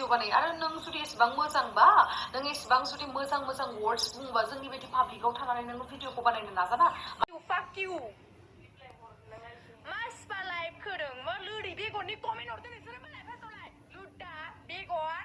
Video बानायो आरो नों जुदि एसेबां मोजांबा नों एसेबां जुदि मोजां मोजां वर्ड्स बुंबा जोंनि बायदि पाब्लिकआव थानानै नों भिडिअखौ बानायनो नाजाना fuck you मासबा लाइभ खोदों मा लोरि बेगरनि कमेन्ट हरदों नोंसोरो मालाय फार्स्टआवलाय लुटा बेगर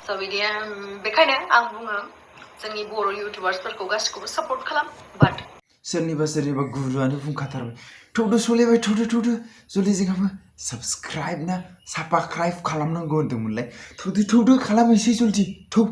स' बिदि बेखायनो आं बुङो जोंनि बर' इउटिउबार्सफोरखौ गासिखौबो सापर्ट खालाम बाट सोरनिबा गुरुआनो बुंखाथारबाय थौदो सलिबाय थौदो जुदि जोंहाबो साबस्क्राइब ना साबस्क्राइब खालामनांगौ होनदोंमोनलाय थौदो खालामनोसै जल्दि थौ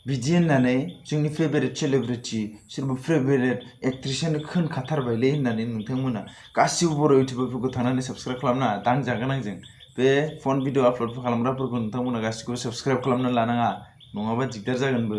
बिदि होननानै जोंनि फेभारेट सेलिब्रिटि सोरबा फेभारेट एक्ट्रेसानो खोनखाथारबायलै होननानै नोंथांमोना गासिबो बर' इउटिउबारफोरखौ थांनानै साबस्क्राइब खालामना दांजागोन आंजों बे फन भिडिअ आपल'ड खालामग्राफोरखौ नोंथांमोना गासिखौबो साबस्क्राइब खालामना लानाङा नङाबा दिगदार जागोनबो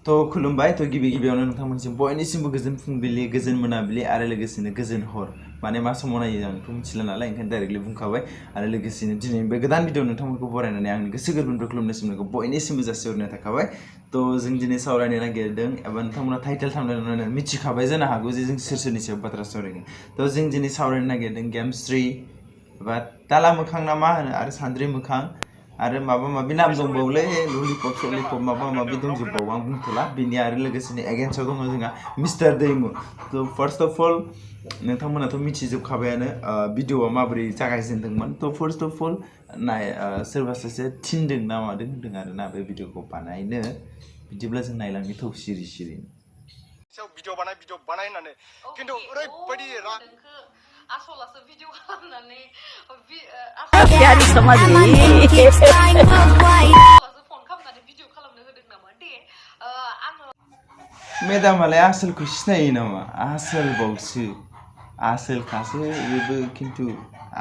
थ' खुलुमबाय थ' गिबियावनो नोंथांमोनसिम बयनिसिमबो गोजोन फुंबिलि गोजोन मोनाबिलि आरो लोगोसेनो गोजोन हर माने मा समाव नायो आंथ' मिथिला नालाय ओंखायनो डाइरेक्टलि बुंखाबाय आरो लोगोसेनो दिनै बे गोदान भिडिअ नोंथांमोनखौ बरायनानै आंनि गोसो गोरबोनिफ्राय खुलुमनायसिमखौ बयनिसिमबो जासिहरनाय थाखाबाय थ' जों दिनै सावरायनो नागिरदों एबा नोंथांमोना टाइटेल थांनानै मिथिखाबाय जानो हागौ जे जों सोरनि सायाव बाथ्रा सावरायगोन थ' जों दिनै सावरायनो नागिरदों गेमस्ट्रि एबा दाला मोखां ना मा होनो आरो सान्द्रि मोखां आरो माबा माबि नाम दंबावोलै ललिपप सलिपप माबा माबि दंजोबबावो आं बुंथ'ला बिनि आरो लोगोसेनो एगेन्स्टआव दङ जोंहा मिस्टार दैमु थ' फार्स्ट अफ अल नोंथांमोनाथ' मिथिजोबखाबायानो भिडिअआ माबोरै जागायजेनदोंमोन थ' फार्स्ट अफ अल सोरबा सासे थिनदों ना मादों होनदों आरोना बे भिडिअखौ बानायनो बिदिब्ला जों नायलांनि थौ सिरि भिडिअ बानाय होननानै खिन्थु ओरैबायदि आसलासो भिडिअ खालामनानै प्यारी समझ गई फन खालामनानै भिडिअ खालामनो होदों नामा दे आङो मेदामालाय आसोलखौ सिनायो नामा आसोलबावसो आसोलखासो बेबो खिन्थु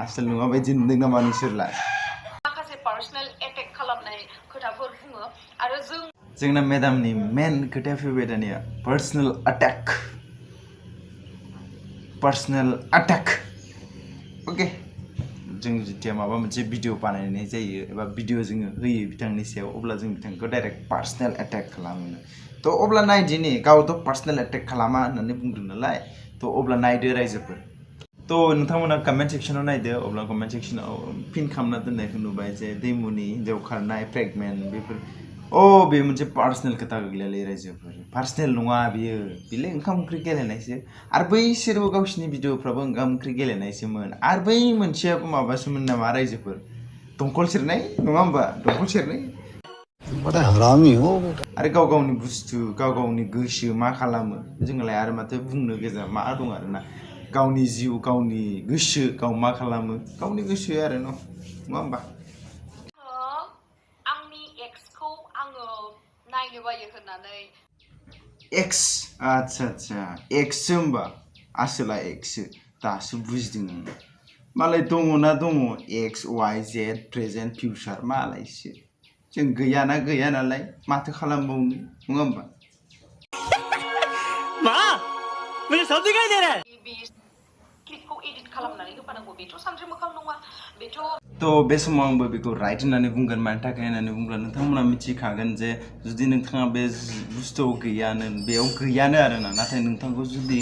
आसोल नङा बायदि नुदों नामा नोंसोरलाय माखासे पार्सनेल एटेक खालामनाय खोथाफोर बुङो आरो जोंना मेदामनि मेन खोथाया फैबाय दानिया पार्सनेल अटेक अके जों जेथिया माबा मोनसे भिडिअ बानायनाय जायो एबा भिडिअ जोङो होयो बिथांनि सायाव अब्ला जों बिथांखौ डाइरेक्ट पार्सनेल एटेक खालामो थ' अब्ला नायदिनि गावथ' पार्सनेल एटेक खालामा होननानै बुंदों नालाय थ' अब्ला नायदो रायजोफोर थ' नोंथांमोना कमेन्ट सेक्सनाव नायदो अब्ला कमेन्ट सेक्सनाव पिन खालामना दोननायखौ नुबाय जे दैमुनि हिन्जाव खारनाय प्रेगनेन्ट बेफोर बे मोनसे पार्सनेल खोथा गोग्लैयालै रायजोफोर पार्सनेल नङा बेलाय ओंखाम ओंख्रि गेलेनायसो आरो बैसोरबो गावसिनि भिडिअफ्राबो ओंखाम ओंख्रि गेलेनायसोमोन आरो बै मोनसेयाबो माबासोमोन नामा रायजोफोर दंखल सेरनाय नङा होमबा दंखल सेरनाय आरो गाव गावनि बुस्थु गाव गावनि गोसो मा खालामो जोंलाय आरो माथो बुंनो गेजा मा दं आरोना गावनि जिउ गावनि गोसो गाव मा खालामो गावनि गोसो आरो नङा होमबा आङो नायनो बायो होननानै एक्स आच्छा एक्ससो होमबा आसोला एक्ससो दासो बुजिदों आं मालाय दङना दङ एक्स वाइ जेड प्रेजेन्ट फिउचार मालायसो जों गैया नालाय माथो खालामबावनो नङा होमबा माँ मुझे सब दिखाई दे रहा है क्लिपखौ एडिट खालामनानै होफानांगौ बेथ' सानद्रि मोखां नङा बेथ' थ' बे समाव आंबो बेखौ राइट होननानै बुंगोन मानि थाखाय होननानै बुंब्ला नोंथांमोना मिथिखागोन जे जुदि नोंथाङा बे बुस्थुआव बेयाव गैयानो आरोना नाथाय नोंथांखौ जुदि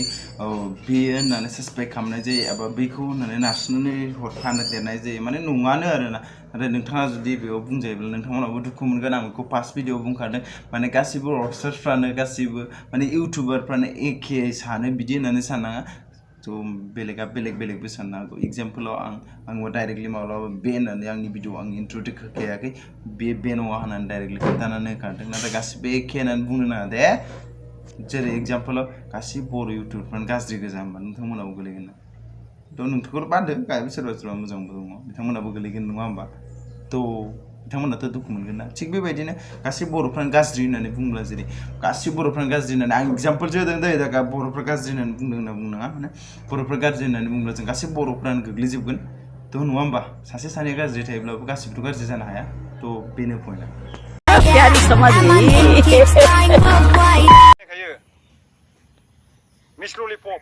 बेयो होननानै सासपेक्ट खालामनाय जायो एबा बेखौ होननानै नारसिननानै हरफानो देरनाय जायो माने नङानो आरोना नाथाय नोंथाङा जुदि बेयाव बुंजायोब्ला नोंथांमोनाबो दुखु मोनगोन आं बेखौ फार्स्ट भिडिअ बुंखादों माने गासिबो रस्टार्सफ्रानो गासिबो माने इउटुबारफ्रानो एखे सानो बिदि होननानै साननाङा थ' बेलेगा बेलेगबो साननो हागौ एगजामपोलाव आंबो डाइरेक्टलि माब्लाबा बे होननानै आंनि भिडिअ आंनि इन्ट्र'टिक होखायाखै बे नङा होननानै डाइरेक्टलि खोन्थानानै होखादों नाथाय गासिबो एखे होननानै बुंनो नाङा दे जेरै एगजामपोलाव गासिबो बर' इउटुबफ्रानो गाज्रि गोजा होमबा नोंथांमोनाबो गोलैगोन ना थ' नोंथांखौ बादो गायबो सोरबा मोजांबो दङ बिथांमोनाबो गोलैगोन नङा होमबा थ' बिथांमोनाथ' दुखु मोनगोन ना थिग बेबायदिनो गासिबो बर'फ्रानो गाज्रि होननानै बुंब्ला जेरै गासिबो बर'फ्रानो गाज्रि होननानै आं एगजामपोलसो होदों दै दा बर'फ्रा गाज्रि होननानै बुंदों होनना बुंनाङा माने बर'फ्रा गाज्रि होननानै बुंब्ला जों गासिबो बर'फ्रानो गोग्लैजोबगोन थ' नङा होमबा सासे सानै गाज्रि थायोब्लाबो गासिबोथ' गाज्रि जानो हाया थ' बेनो पइन्टआ प्यारी समझ गई मिस ललिपप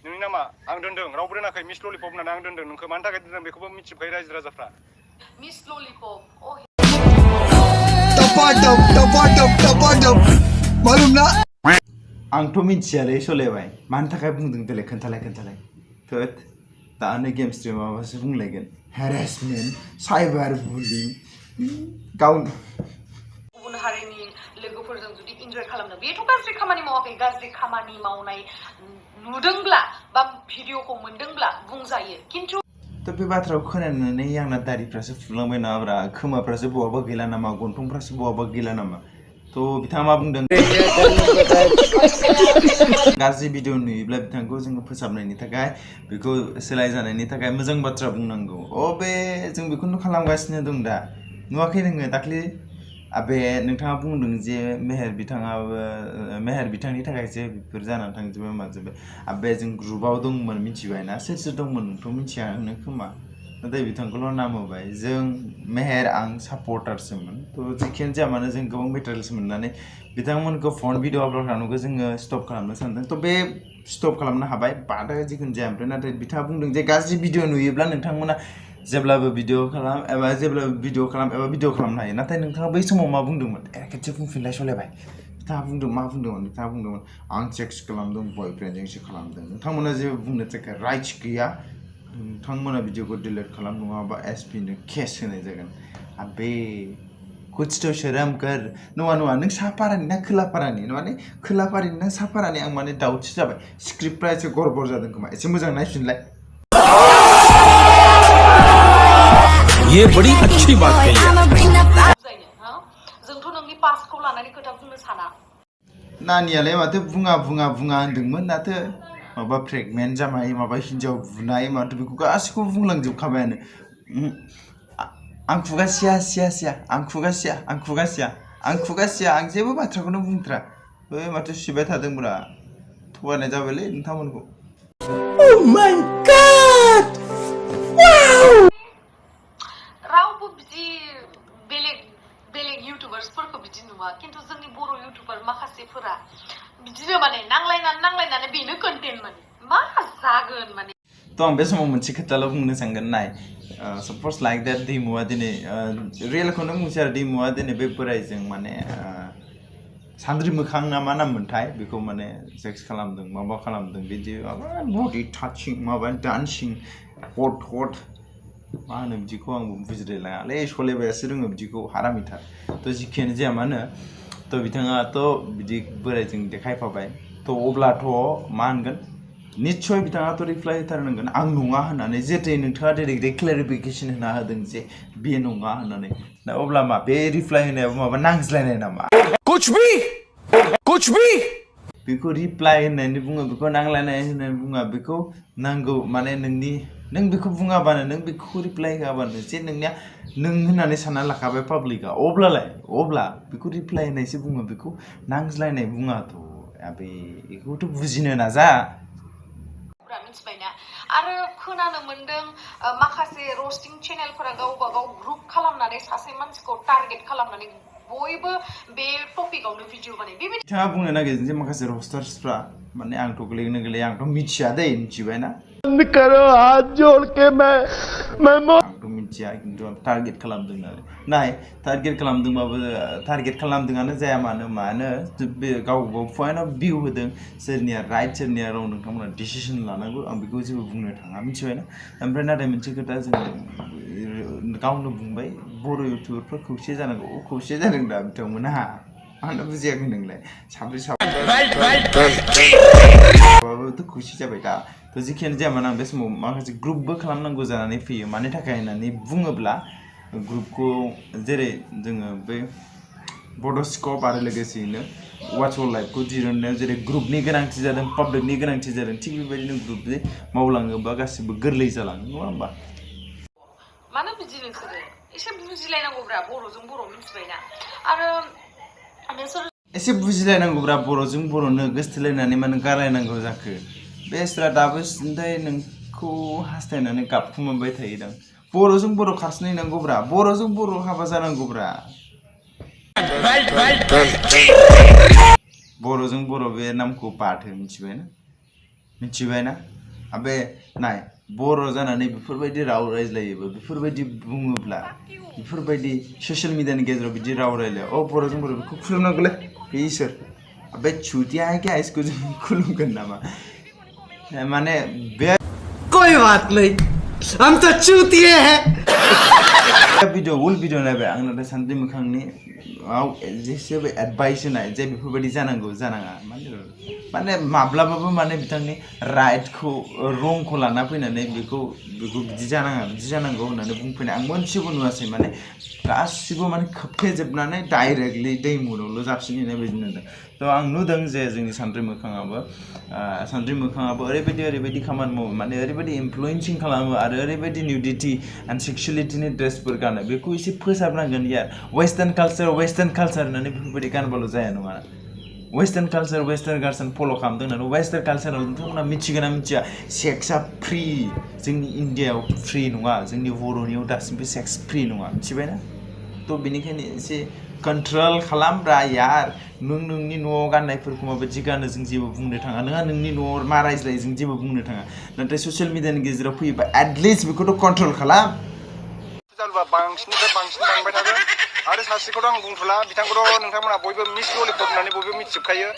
नोंनि नामा आं दोनदों रावबो दोनाखै मिस ललिपप होननानै आं दोनदों नोंखौ मानि थाखाय दोनदों बेखौबो मिथिजोबखायो रायजो राजाफ्रा मिस ललिपप oh टपाटप मालूम ना आंथ' मिथियालै सलायबाय मानि थाखाय बुंदों देलाय खोन्थालाय थोद दानो गेम स्ट्रिम माबासो बुंलायगोन हेरेसमेन्ट साइबार बुलिं गाव गुबुन हारिनि लोगोफोरजों जुदि इन्जय खालामनो बेथ' गाज्रि खामानि मावाखै गाज्रि खामानि मावनाय नुदोंब्ला बा भिडिअखौ मोनदोंब्ला बुंजायो खिन्थु थ' बे बाथ्राखौ खोनानानै आंना दारिफ्रासो फुलांबाय नामाब्रा खोमाफ्रासो बहाबा गैला नामा गन्थंफ्रासो बहाबा गैला नामा थ' बिथाङा मा बुंदों गाज्रि भिडिअ नुयोब्ला बिथांखौ जोङो फोसाबनायनि थाखाय बेखौ सोलायजानायनि थाखाय मोजां बाथ्रा बुंनांगौ बे जों बेखौनो खालामगासिनो दं दा नुवाखै नोङो दाख्लि आबे नोंथाङा बुंदों जे मेहेर बिथांनि थाखायसो बेफोर जानानै थांजोबबाय माजोब्बाय आबे जों ग्रुपआव दंमोन मिथिबाय ना सोर दंमोन नोंथ' मिथिया होनो खोमा नाथाय बिथांखौल' नाम होबाय जों मेहेर आं सापर्टारसोमोन थ' जेखियानो जाया मानो जों गोबां मेटेरियल्स मोननानै बिथांमोनखौ फन भिडिअ आपल'ड खालामनायखौ जोङो स्टप खालामनो सानदों थ' बे स्टप खालामनो हाबाय बादा जिखुनु जाया ओमफ्राय नाथाय बिथाङा बुंदों जे गाज्रि भिडिअ नुयोब्ला नोंथांमोना जेब्लाबो भिडिअ खालाम एबा भिडिअ खालामनो हायो नाथाय नोंथाङा बै समाव मा बुंदोंमोन खेबसे बुंफिनलाय सलायबाय बिथाङा बुंदोंमोन आं सेक्स खालामदों बयफ्रेन्डजोंसो खालामदों नोंथांमोना जेबो बुंनो थाखाय राइट्स गैया नोंथांमोना भिडिअखौ डिलिट खालाम नङाबा एसपिनो केस होनाय जागोन आबे कुछ तो शर्म कर नङा नों सापारानि ना खोलापारानि माने खोलापारानि ना सापारानि आं माने दाउटसो जाबाय स्क्रिप्टफ्रा एसे गड़बड़ जादों खोमा एसे मोजां नायफिनलाय ये बड़ी अच्छी बात कही है जोंथ' नोंनि पासखौ लानानै खोथा बुंनो साना नानियालाय माथो बुङा होनदोंमोन दाथो माबा प्रेगनेन्ट जानाय माबा हिन्जाव बुनाय माथो बेखौ गासैखौबो बुंलांजोबखाबायानो आं खुगा सिया आं जेबो बाथ्राखौनो बुंथ्रा बै माथो सिबाय थादोंब्रा थगायनाय जाबायलै नोंथांमोनखौ Oh my God! Wow! रावबो बिदि बेलेग इउटुबार्सफोरखौ बिदि नुवा खिन्थु जोंनि बर' इउटुबार माखासेफोरा बिदिनो माने नांलायनानै बेनो कन्टेन्ट माने मा जागोन माने थ' आं बे समाव मोनसे खोथाल' बुंनो सानगोन नाय सपोज लाइक देट दैमुआ दिनै रियेलखौनो बुंसै आरो दैमुआ दिनै बे बोरायजों माने सान्द्रि मोखां ना मा नाम मोनथाय बेखौ माने सेक्स खालामदों माबा खालामदों बिदि माबा बडि टाचिं माबा डान्सिं हट मा होनो बिदिखौ आंबो बुजिलायलाङालै सलायबायासो रोङो बिदिखौ हारामिथार थ' जिखियानो जाया मानो थ' बिथाङाथ' बिदि बोरायजों देखायफाबाय थ' अब्लाथ' मा होनगोन निस्सय बिथाङाथ' रिप्लाय होथारनांगोन आं नङा होननानै जेरै नोंथाङा डाइरेक्टलि क्लेरिफिकेसन होना होदों जे बे नङा होननानै दा अब्ला मा बे रिप्लाय होनायाबो माबा नांज्लायनाय नामा कुछ भी बेखौ रिप्लाय होननानै बुङो बेखौ नांलायनाय होननानै बुङा बेखौ नांगौ माने नों बेखौ बुङाबानो नों बेखौ रिप्लाय होआबानो जे नोंनिया नों होननानै सानना लाखाबाय पाब्लिकआ अब्ला बेखौ रिप्लाय होनायसो बुङो बेखौ नांज्लायनाय बुङाथ' आबे बेखौथ' बुजिनो नाजा मिथिबायना आरो खोनानो मोनदों माखासे रस्टिं चेनेलफोरा गावबा गाव ग्रुप खालामनानै सासे मानसिखौ टारगेट खालामनानै बयबो बे टपिकआवनो भिडिअ बानायो बेबायदि बिथाङा बुंनो नागिरदों जे माखासे रस्टार्सफ्रा माने आंथ' गोलैया आंथ' मिथिया दै मिथिबायना करो हाथ जोड़ के मैं आंथ' मिथिया खिन्थु आं टारगेट खालामदों आरो नाय टारगेट खालामदोंआनो जाया मानो बे गाव पइन्ट अफ भिउ होदों सोरनिया राइट सोरनिया रं नोंथांमोना डिसिसन लानांगौ आं बेखौ जेबो बुंनो थाङा मिथिबायना ओमफ्राय नाथाय मोनसे खोथा जों गावनो बुंबाय बर' इउटुबारफ्रा खौसे जानांगौ खौसे जादों दा बिथांमोनहा आंनो बुजियाखै नोंलाय साब्रैथ' खौसे जाबाय दा थ' जिखियानो जाया मानो आं बे समाव माखासे ग्रुपबो खालामनांगौ जानानै फैयो मानि थाखाय होननानै बुङोब्ला ग्रुपखौ जेरै जोङो बै बड'स्कप आरो लोगोसेयैनो वाट्स अल लाइफखौ दिरुननायाव जेरै ग्रुपनि गोनांथि जादों पाब्लिकनि गोनांथि जादों थिग बेबायदिनो ग्रुपजों मावलाङोबा गासिबो गोरलै जालाङो नङा होमबा मानो बिदि नोंसोरो एसे बुजिलायनांगौब्रा बर'जों बर' मिथिबायना आरो नोंसोर एसे बुजिलायनांगौब्रा बर'जों बर'नो गोसथोलायनानै मानो गारलायनांगौ जाखो बेस्रा दाबो सिन्थाय नोंखौ हास्थायनानै गाबखुमाबाय थायोदां बर'जों बर' खारस्लायनांगौब्रा बर'जों बर' हाबा जानांगौब्रा बर'जों बर' बे नामखौ बाथो मिथिबायना मिथिबाय ना आबे नाय बर' जानानै बेफोरबायदि राव रायज्लायोबा बेफोरबायदि बुङोब्ला बेफोरबायदि ससियेल मिडियानि गेजेराव बिदि राव रायलाया बर'जों बर' बेखौ खुलुमनांगौलै बे इसोर आबे छुटिया है क्या इसको जों खुलुमगोन नामा माने बे कोई बात नहीं हम तो चूतिए हैं भिडिअ उल भिडिअ नायबाय आं नाथाय सानद्रि मोखांनि जेसेबो एडभाइस होनाय जे बेफोरबायदि जानांगौ जानाङा माने माब्लाबाबो माने बिथांनि राइटखौ रंखौ लाना फैनानै बेखौ बिदि जानाङा बिदि जानांगौ होननानै बुंफैनाय आं मोनसेबो नुवासै माने गासिबो माने खोबथेजोबनानै डाइरेक्टलि दैमुनावल' जाबसिनहैनाय बायदि नुदों थ' आं नुदों जे जोंनि सानद्रि मोखाङाबो ओरैबायदि खामानि मावो माने ओरैबायदि इनफ्लुयेन्सिं खालामो आरो ओरैबायदि निउडिटि एन्ड सेक्सुवेलिटिनि ड्रेसफोर गानो बेखौ एसे फोसाबनांगोन यार वेस्टार्न कालचार होननानै बेफोरबायदि गानबाल' जाया नङा वेस्टार्न कालचार फल' खालामदों होननानै वेस्टार्न कालचाराव नोंथांमोना मिथिगोन ना मिथिया सेक्सआ फ्रि जोंनि इन्डियायाव फ्रि नङा जोंनि बर'नियाव दासिमबो सेक्स फ्रि नङा मिथिबायना थ' बेनिखायनो एसे कन्ट्रल खालामब्रा यार नोंनि न'आव गाननायफोरखौ माबायदि गानो जों जेबो बुंनो थाङा नोंहा नोंनि न'आव मा रायज्लायो जों जेबो बुंनो थाङा नाथाय ससियेल मिडियानि गेजेराव फैयोबा एटलिस्ट बेखौथ' कन्ट्रल खालाम जालुबा बांसिननिफ्राय बांसिन बांबाय थागोन आरो सासेखौथ' आं बुंथ'ला बिथांखौथ' नोंथांमोना बयबो मिस ललिपप होननानै बयबो मिथिजोबखायो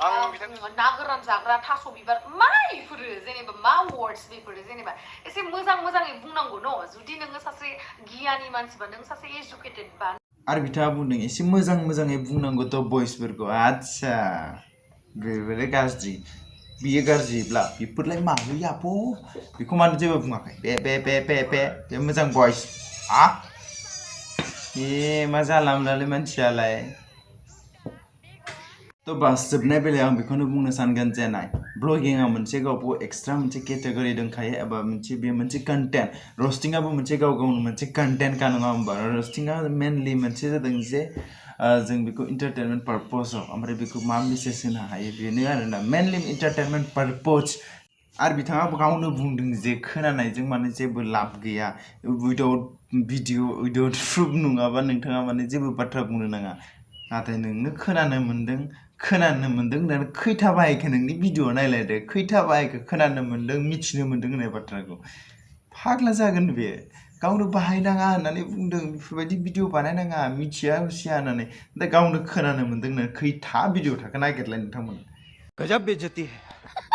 आं ना गोरान जाग्रा थास' बिबार मा इफोरो जेनेबा मा वर्ड्स बेफोरो जेनेबा एसे मोजाङै बुंनांगौ न जुदि नोङो सासे गियानि मानसिबा नों सासे एजुकेटेड बा आरो बिथाङा बुंदों एसे मोजाङै बुंनांगौ थ' भइसफोरखौ आदसा बेफोरो गाज्रि बियो गाज्रिब्ला बेफोरलाय माबोरै आब' बेखौ मानो जेबो बुङाखै बे मोजां भइस मा जालामोनालै मानसियालाय थ' बास जोबनाय बेलायाव आं बेखौनो बुंनो सानगोन जे नाय ब्लगिंआ मोनसे गावबो एक्सट्रा मोनसे केटेगरि दंखायो एबा बेयो मोनसे कन्टेन्ट रस्टिंआबो मोनसे गावनो मोनसे कन्टेन्टखा नङा होमबा रस्टिंआ मेनलि मोनसे जादों जे जों बेखौ इन्टारटेनमेन्ट पारपसाव ओमफ्राय बेखौ मा मेसेज होनो हायो बेनो आरोना मेनलि इन्टारटेनमेन्ट पारपस आरो बिथाङा गावनो बुंदों जे खोनानायजों माने जेबो लाब गैया उइदाउट भिडिअ उइदाउट प्रुफ नङाबा नोंथाङा माने जेबो बाथ्रा बुंनो नाङा नाथाय नोंनो खोनानो मोन्दों होननानै खैथा बाहायखो नोंनि भिडिअ नायलायदो खैथा बाहायखो खोनानो मोन्दों मिथिनो मोन्दों होननाय बाथ्राखौ फाग्ला जागोन बे गावनो बाहायनाङा होननानै बुंदों बेफोरबायदि भिडिअ बानायनाङा मिथिया हुसिया होननानै दा गावनो खोनानो मोन्दों होननानै खैथा भिडिअ थाखो नागिरलाय नोंथांमोन गजब बेइज्जती है